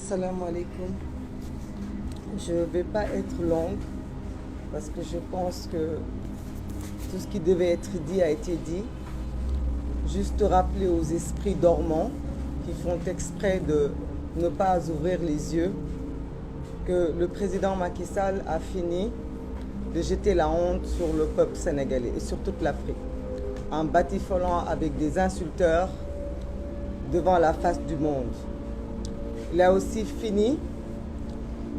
Assalamu alaikum. Je ne vais pas être longue parce que je pense que tout ce qui devait être dit a été dit. Juste rappeler aux esprits dormants qui font exprès de ne pas ouvrir les yeux que le président Macky Sall a fini de jeter la honte sur le peuple sénégalais et sur toute l'Afrique en batifolant avec des insulteurs devant la face du monde. Il a aussi fini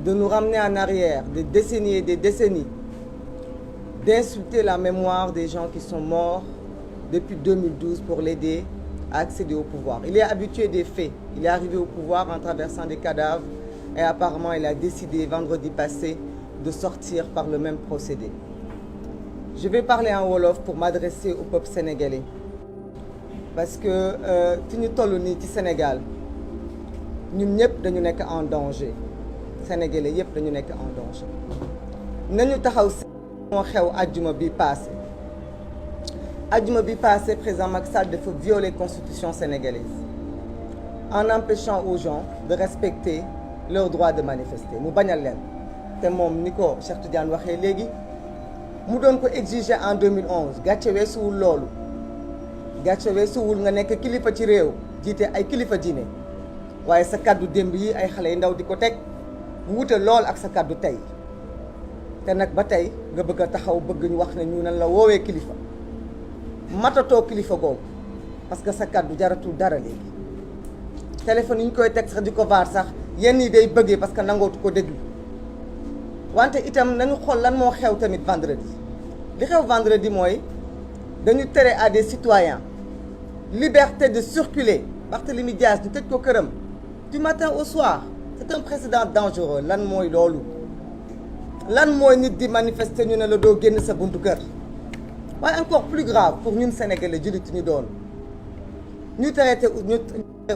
de nous ramener en arrière des décennies et des décennies, d'insulter la mémoire des gens qui sont morts depuis 2012 pour l'aider à accéder au pouvoir. Il est habitué des faits. Il est arrivé au pouvoir en traversant des cadavres et apparemment il a décidé vendredi passé de sortir par le même procédé. Je vais parler en wolof pour m'adresser au peuple sénégalais parce que fi ñu toll nii ci Sénégal ñun ñëpp dañu nekk en danger sénégalais yëpp dañu nekk en danger nañu taxaw moo xew àjjuma bi passé président Macky Sall dafa violer constitution sénégalaise en empêchant aux gens de respecter leur droit de manifester mu bañal leen te moom ni ko Cheikh Tidiane waxee léegi mu doon ko exiger en 2011 gàcce weesuwul loolu gàcce weesuwul nga nekk kilifa ci réew jiite ay kilifa diine waaye sa kàddu démb yi ay xale yu ndaw di ko teg mu wute lool ak sa kàddu tey te nag ba tey nga bëgg a taxaw bëgg ñu wax ne ñu nan la woowee kilifa matatoo kilifa googu parce que sa kàddu jaratul dara léegi téléphone yi ñu koy teg sax di ko vaar sax yenn yi day bëggee parce que nangootu ko déglu wante itam nañu xool lan moo xew tamit vendredi li xew vendredi mooy dañu tere à des citoyens liberté de circuler Barthélémy Dias ñu tëj ko këram du matin au soir c'est un précédent dangereux lan mooy loolu lan mooy nit di manifester ñu ne la doo génn sa buntu kër waaye encore plus grave pour ñun sénégalais jullit ñu doon ñu traité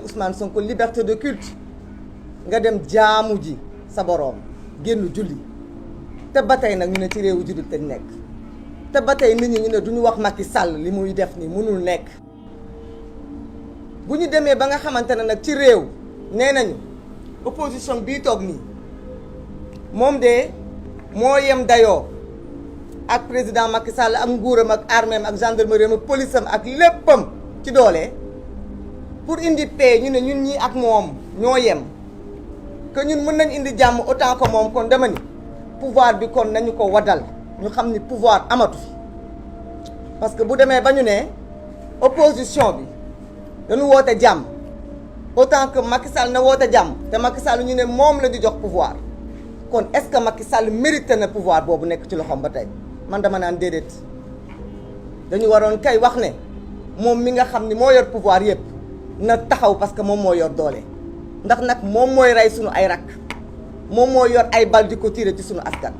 Ousmane Sonko liberté de culte nga dem jaamu ji sa boroom génn julli te ba tey nag ñu ne ci réewu jullit lañ nekk te ba tey nit ñi ñu ne duñu wax Macky Sall li muy def ni mënul nekk bu ñu demee ba nga xamante ne nag ci réew nee nañu opposition bii toog nii moom de moo yem dayoo ak président Macky Sall ak nguuram ak arméem ak gendarmerie ak police am ak léppam ci doole pour indi paix ñu ne ñun ñii ak moom ñoo yem que ñun mën nañ indi jàmm autant que moom kon dama ni pouvoir bi kon nañu ko waddal ñu xam ni pouvoir amatu fi parce que bu demee ba ñu ne opposition bi dañu woote jàmm autant que Macky Sall na woote jàmm te Macky Sall ñu ne moom la di jox pouvoir kon est-ce que Macky Sall mérite na pouvoir boobu nekk ci loxoom ba tey man dama naan déedéet dañu waroon kay wax ne moom mi nga xam ni moo yor pouvoir yépp na taxaw parce que moom moo yor doole ndax nag moom mooy rey sunu ay rakk moom moo yor ay bal di ko tiire ci sunu askan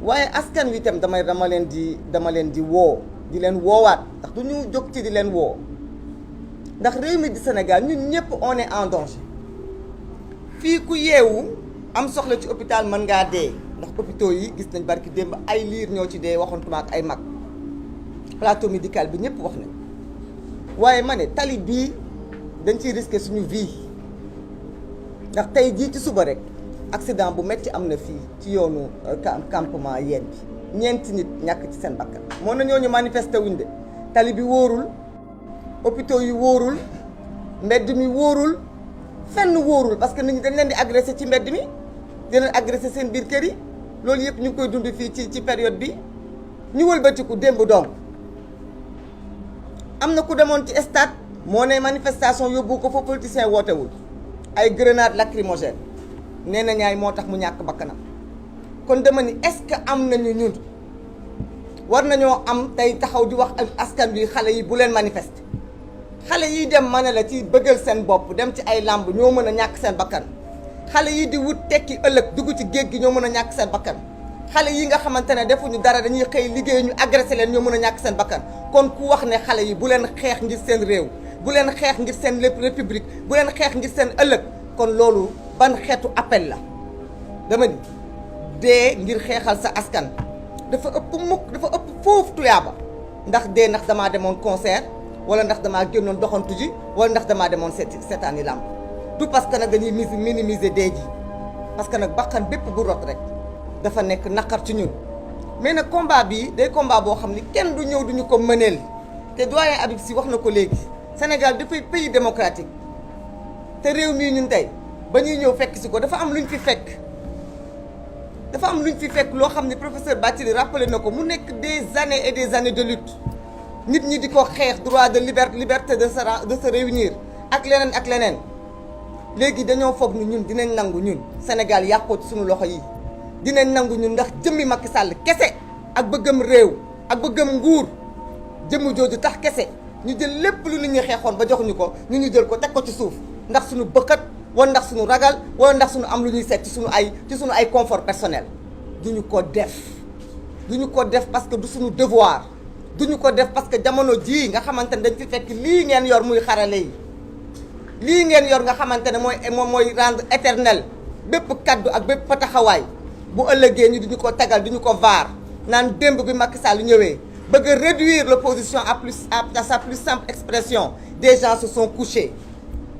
waaye askan wi itam dama leen di woo di leen woowaat ndax du ñu jóg ci di leen woo ndax réew mi di Sénégal ñun ñëpp on est en danger fii ku yeewu am soxla ci hôpital mën ngaa dee ndax hôpitaux yi gis nañ barki démb ay liir ñoo ci dee waxantuma ak ay mag plateau médical bi ñëpp wax nañ waaye ma ne tali bii dañ ciy risqué suñu vie ndax tey jii ci suba rek accident bu metti am na fii ci yoonu campement yeen bi ñeenti nit ñàkk ci seen bakkan moo na ñooñu manifesté wuñ de tali bi wóorul hôpitaux yi wóorul mbedd mi wóorul fenn wóorul parce que nit ñi dañ leen di agressé ci mbedd mi di leen agressé seen biir kër yi loolu yëpp ñu ngi koy dund fii ci période bi ñu wëlbatiku démb donc am na ku demoon ci stade moo ne manifestation yóbbu ko fa politicien wootewul ay grenade lacrymogène nee na ñaay moo tax mu ñàkk bakkanam kon dama ni est-ce que am nañu ñun war nañoo am tey taxaw di wax ak askan bi xale yi bu leen manifester xale yi dem ma ne la ci bëggal seen bopp dem ci ay làmb ñoo mën a ñàkk seen bakkan xale yi di wut tekki ëllëg dugg ci géej gi ñoo mën a ñàkk seen bakkan xale yi nga xamante ne defuñu dara dañuy xëy liggéey ñu agressé leen ñoo mën a ñàkk seen bakkan kon ku wax ne xale yi bu leen xeex ngir seen réew bu leen xeex ngir seen république bu leen xeex ngir seen ëllëg kon loolu ban xeetu appel la dama ni dee ngir xeexal sa askan dafa ëpp mukk dafa ëpp foofu tuyaaba ndax dee ndax damaa demoon concert wala ndax damaa génnoon doxantu ji wala ndax damaa demoon seetaani làmb du parce que nag dañuy minimiser dee ji parce que nag bakkan bépp bu rot rek dafa nekk naqar ci ñun mais nag combat bi day combat boo xam ni kenn du ñëw duñu ko mëneel te doyen Habib Sy wax na ko léegi Sénégal dafay pays démocratique te réew mii ñun tey ba ñuy ñëw fekk si ko dafa am luñ fi fekk loo xam ne professeur Bathily rappelé na ko mu nekk des années et des années de lutte nit ñi di ko xeex droit de liberté de se réunir ak leneen léegi dañoo foog ni ñun dinañ nangu ñun Sénégal yàqoo ci suñu loxo yi dinañ nangu ñun ndax jëmmi Macky Sall kese ak bëggam réew ak bëggam nguur jëmm jooju tax kese ñu jël lépp lu nit ñi xeexoon ba joxuñu ko ñu jël ko teg ko ci suuf ndax suñu bëkkat wala ndax suñu ragal wala ndax suñu am lu ñuy seet ci suñu ay confort personnel duñu ko def parce que du suñu devoir duñu ko def parce que jamono jii nga xamante ne dañ fi fekk lii ngeen yor muy xarale yi lii ngeen yor nga xamante ne mooy rendre éternel bépp kaddu ak bépp taxawaay bu ëllëgee ñu duñu ko tegal duñu ko vaar naan démb bi Macky Sall ñëwee bëgg a réduire l'opposition à sa plus simple expression des gens se sont couchés.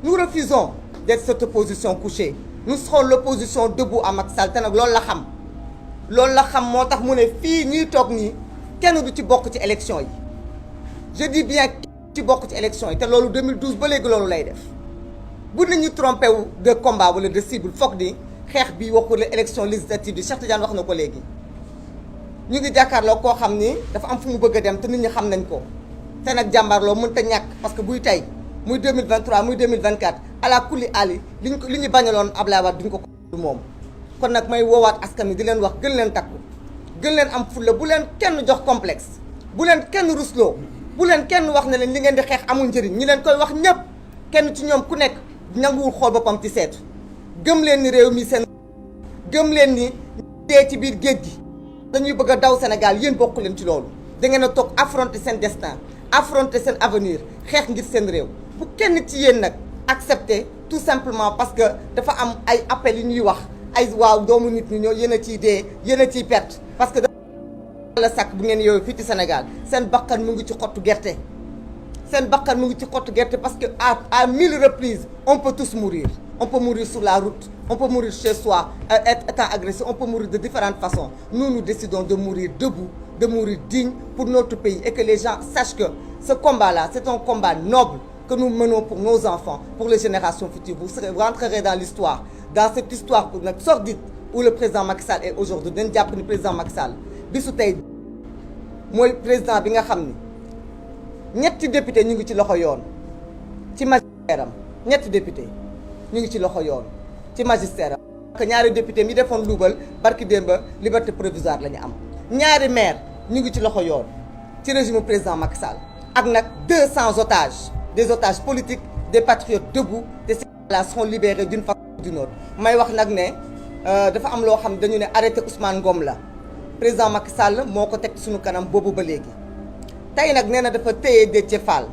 Nous refusons d'être cette opposition couchée nous serons l'opposition debout à Macky Sall te nag loolu la xam moo tax mu ne fii ñuy toog nii kenn du ci bokk ci élection yi je dis bien ci bokk ci élection yi te loolu 2012 ba léegi loolu lay def bu nit ñu trompé wu de combat wala de cible foog ni xeex bi waxul la élection législative bi Cheikh Tidiane wax na ko léegi ñu ngi jàkkaarloo koo xam ni dafa am fu mu bëgg a dem te nit ñi xam nañ ko te nag jàmbaarloo mënut a ñàkk parce que buy tey muy 2023 muy 2024 ala kulli ali li ñu bañaloon Ablaye Wade duñ ko du moom kon nag may woowaat askan wi di leen wax gën leen takku gën leen am fulla bu leen kenn jox complexe bu leen kenn rusloo bu leen kenn wax ne leen li ngeen di xeex amul njëriñ ñi leen koy wax ñëpp kenn ci ñoom ku nekk nanguwul xool boppam ci seetu gëm leen ni réew mi seen gëm leen ni dee ci biir géej gi dañuy bëgg a daw Sénégal yéen bokk leen ci loolu da ngeen a toog affronter seen destin affronter seen avenir xeex ngir seen réew bu kenn ci yéen nag accepter tout simplement parce que dafa am ay appels yu ñuy wax ay waaw doomu nit ñi ñoo yéen a ciy dee yéen a ciy perte parce que la sàkk bu ngeen yow fii ci Sénégal seen bakkan mu ngi ci xottu gerte parce que à 1000 reprises on peut tous mourir on peut mourir sur la route on peut mourir chez soi étant agressé on peut mourir de différentes façons nous décidons de mourir debout de mourir digne pour notre pays et que les gens sachent que ce combat-là c'est un combat noble que nous menons pour nos enfants pour les générations futures vous rentrerez dans l'histoire dans cette histoire nag sordide où le président Macky Sall est aujourd'hui dañ jàpp ni président Macky Sall bisu tey mooy président bi nga xam ni ñetti député ñu ngi ci loxo yoon ci magistère am ñetti député ñu ngi ci loxo yoon ci magistère am que ñaari député mi defoon luubal barki démba liberté provisoire la ñu am ñaari maire ñu ngi ci loxo yoon ci régime président Macky Sall ak nag 200 otages des otages politiques des patriotes debout te ces gens-là seront libérés d'une façon ou d'une autre may wax nag ne dafa am loo xam dañu ne arrêté Ousmane Ngom la président Macky Sall moo ko teg suñu kanam boobu ba léegi tey nag nee na dafa téye Déthié Fall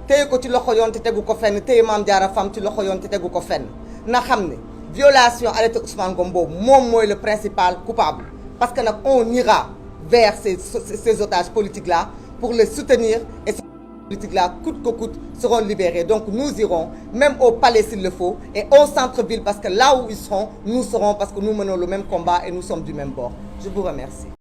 téye ko ci loxo yoon te tegu ko fenn téye Mame Diarra Fam ci loxo yoon te tegu ko fenn na xam ne violation arrêté Ousmane Ngom boobu moom mooy le principal coupable parce que nag on ira vers ces otages politiques là pour les soutenir et ces politiques là coûte que coûte seront libérés donc nous irons même au palais s'il le faut et au centre-ville parce que là où ils seront nous serons parce que nous menons le même combat et nous sommes du même bord je vous remercie